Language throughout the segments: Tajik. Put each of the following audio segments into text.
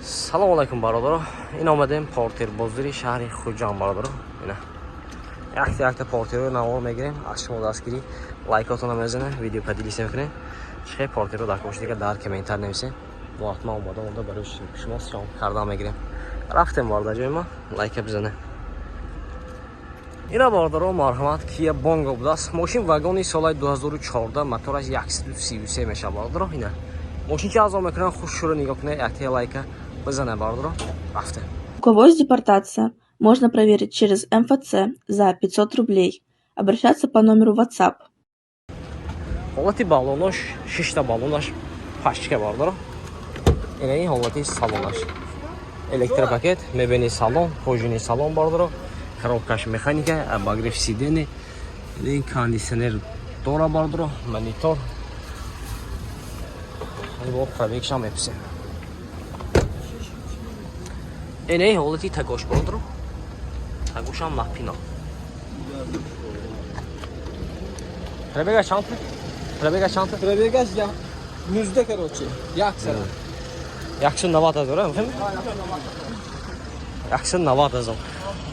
Салом алайкум, бародаро. Ин омадем Портер бозори шаҳри Хуҷанд, бародаро. Ина якта якта портерро навор мегирем. Аз шумо дастгирӣ, лайкотона мезанем, видео поделиться мекунем. Чихе портерро дар коши дига дар комментар нависем. Мо ҳатман омада омада барои шумо съёмка кардан мегирем. Рафтем, бародарҷои ма, лайка бизанем. Ина, бародаро, марҳамат, Кия Бонго будааст. Мошин вагони солаи 2014, мотораш 133 мешавад, бародаро. Ина мошин чи азон мекунам, хушшуро нигоҳ кунед, якте лайка бизанем, бародаро. Рафтем. У кого есть депортация, можно проверить через МФЦ за 500 рублей. Обращаться по номеру WhatsApp. Ҳолати баллонош, шишта баллонаш пачка, бародаро. Ина ин ҳолати салонаш, электропакет, мебели салон, кожаный салон, бародаро, коробкаш механика, обогрев сидений, ин кондиционер дора, бародаро, монитор. Бо пробегшам меписем. Ина ин ҳолати тагош, бародаро, тагошам напино. Пробега чанд? Пробега чанд? Пробегаш я 19, короче. Як сара. 190 ҳазор, мефаҳми? 190 ҳазор.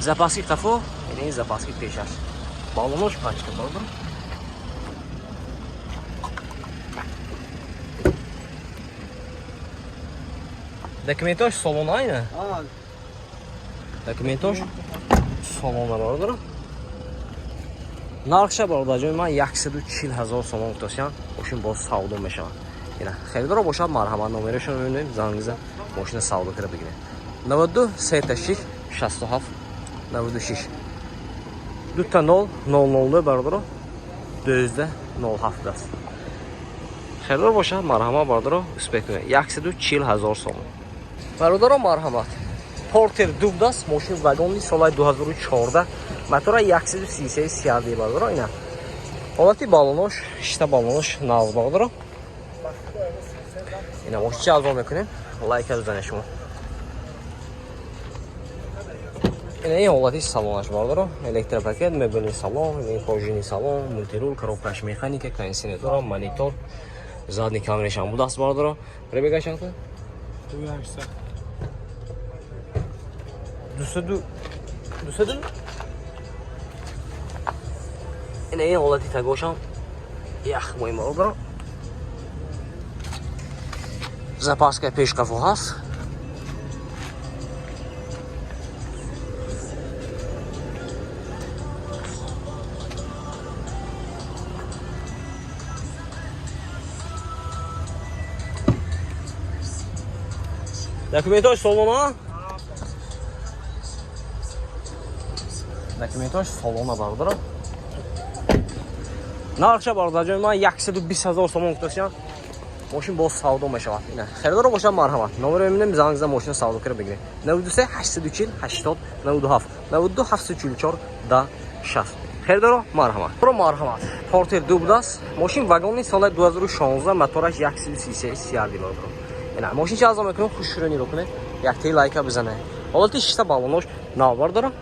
Запаски қафо, ин запаски пешаш. Балонош пачка, бародар. Документош солона, айна? А, Документош солона, бародар. Нархша, бародарҷони ман, 140 ҳазор сомон гуфтасиян. Мошин боз савдо мешавад. Ина харидоро бошад, марҳамат, номерашон мебинем, занг зан, мошина савдо карда бигиред. 92 36 67 96 дута 0 0 0, бародаро, 12 07 аст. Харидор бошад, марҳамат, бародаро, успех кунед. 140 ҳазор сомон. Бародаро, марҳамат, Портер ду будааст. Мошин вагони солаи 2014, мотора 133 CRD, бародаро. Ина ҳолати баллонош, шишта баллонош нав, бародаро. Ина мошин чи азон мекунем, лайка бизанед шумо. Ина ин ҳолати салонаш, бародаро, электропакет, мебели салон, ин кожаный салон, мультируль, коробкаш механика, кондиционер дора, монитор, задний камерашам будааст, бародаро. Пробега чанд? 800. Дусаду дусаду. Ина ин ҳолати тагошам ях мои, бародаро. Запаска пешқафо ҳаст. Документош солона, документош солона, бародаро. Нархша, бародарҷони ман, 120 ҳазор сомон гуфтасиян. Мошин боз савдо мешавад. Ина харидоро бошад, марҳамат, номеро мебинем, занг зан, мошина савдо кара бигиред. 93 840 80 97 92 744 10 60. Харидоро, марҳамат. Ро, марҳамат, Портер ду будааст. Мошин вагони соли 2016, мотораш 133 CRD, бародаро. Ина мошин чи азон мекунем, хушшуро нигоҳ кунед, яктаи лайка бизанед. Ҳолати шишта баллонош нав, бародаро.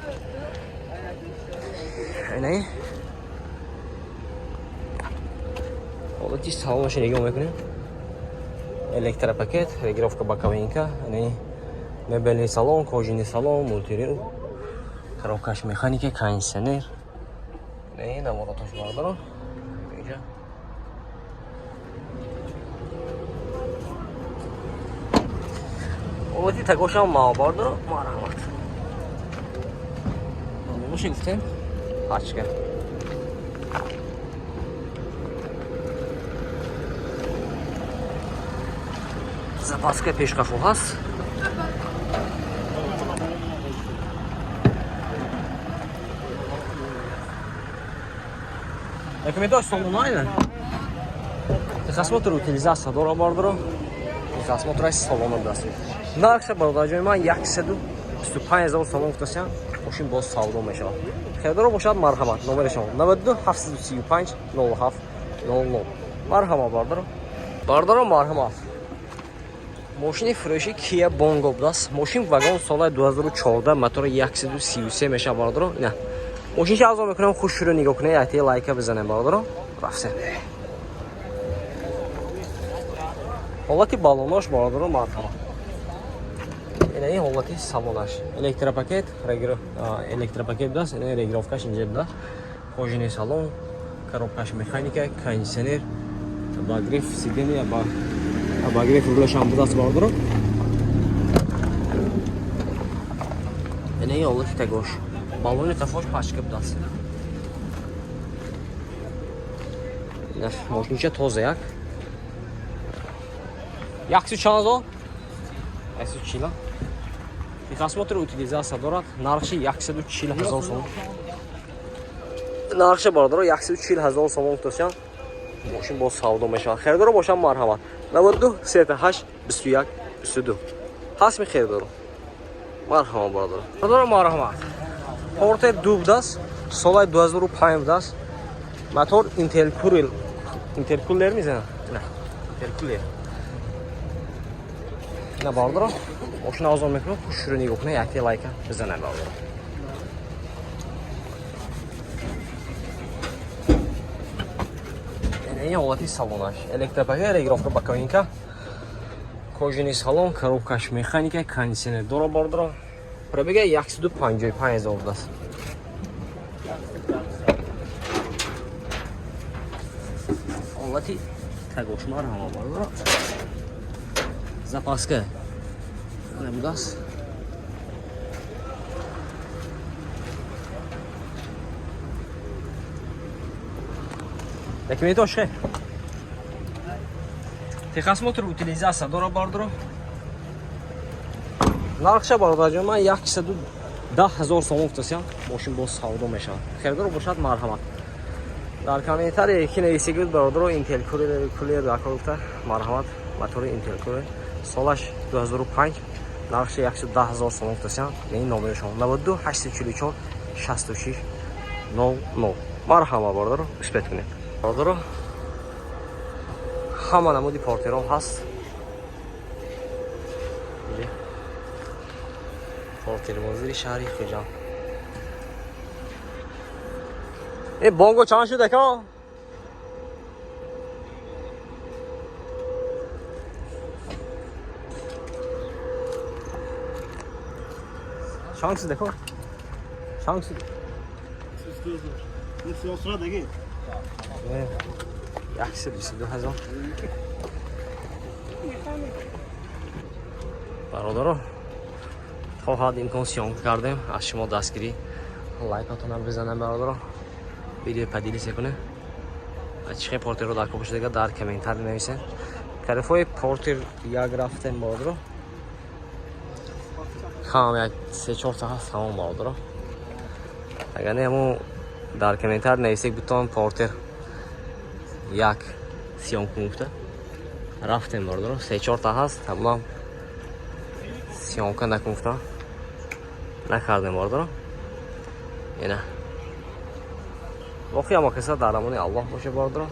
Ина ҳолати салонаша нигоҳ мекунем, электропакет, регулировка боковинка, ина мебели салон, кожаный салон, мультируль, коробкаш механика, кондиционер. Ина наворотош, бародаро, инҷа. Ҳолати тагошам мав, бародаро, марҳамат. Баллоноша гуфтем пачка. Запаска пешқафо ҳаст. Документош солонайна. Техосмотр, утилизация дора, бародаро. Техосмотраш солона будааст. Нархша, бародарҷони ман, 125 ҳазор сомон гуфтасиян. Мошин боз савдо мешавад. Харидоро бошад, марҳамат, номерашон 92 735 07 00. Марҳамат, бародаро. Бародаро, марҳамат, мошини фурӯши Кия Бонго будааст. Мошин вагон соли 2014, мотори 133 мешавад, бародаро. Ина мошин чи азон мекунам, хушшуро нигоҳ кунед, яктаи лайка бизанем, бародаро. Рафтем. Ҳолати баллонош, бародаро, марҳамат. Ина ин ҳолати салонаш. Электропакет, электропакет будааст, ина регировкаш инҷа будааст. Кожаный салон, коробкаш механика, кондиционер, обогрев сиденья, обогрев рулашам будааст бародаро. Ина ин ҳолати тагош. Баллони қафош пачка будааст. Ина мошинча тоза як. Яксу чанд ҳазор? 140. Техосмотр, утилизация дорад. Нархши 140 ҳазор сомон. Нархша бародаро 140 ҳазор сомон гуфтасян. Мошин боз савдо мешавад. Харидоро бошам марҳамат. 92 38 21 22. Ҳастми харидоро. Марҳамат бародаро. Бародаро марҳамат. Портер 2 будааст. Солаи 2005 будааст. Мотор интеркулер. Интеркулер мизана? Не. Интеркулер. На бародаро, мошина озон мекунам, хушрӯ нигоҳ кунед, якте лайка бизанед бародаро. Ин ҳолати салонаш. Электропакет, регировка боковинка. Кожаный салон, коробкаш механика, кондиционер дора бародаро. Пробега 155 ҳазор будааст. Ҳолати тагошмар ҳама бародаро. Запаска набудааст. Документош хе. Техосмотр, утилизация дора бародаро. Нархша бародарҷон ман 110 ҳазор сомон гуфтасям, мошин боз савдо мешавад. Харидор бошад марҳамат. Дар комментарие ки нависегид бародаро Intel кулер дакор гуфта марҳамат, мотори Intel кулер солаш 2005, нархши 110 ҳазор сомон гуфтасям. Ин номерашон 92 844 66 00. Марҳамат бародаро, успеть кунед. Бародаро, ҳама намуди портерҳо ҳаст. Портербозири шаҳри Хуҷанд. Э бонго чанд шуд ака? Чанд шуд ака? Чанд шуд? 122 ҳазор. Бародаро, то ҳад имкон съёмка кардем, аз шумо дастгирӣ лайкотонам бизанем бародаро, видео поделиться кунем. Чӣ хел портерро дар копа шудага дар комментарий нависем. Тарифҳои портер як рафтем бародаро. Хам як се чорта ҳаст тамом бародаро. Агар не ҳамун дар комментарий нависек бутон портер як съёмка гуфта рафтем бародаро, се чорта ҳаст, ҳамунам съёмка накун гуфта накардем бародаро. Ина боқи ҳама каса дар амони Аллоҳ боша бародаро.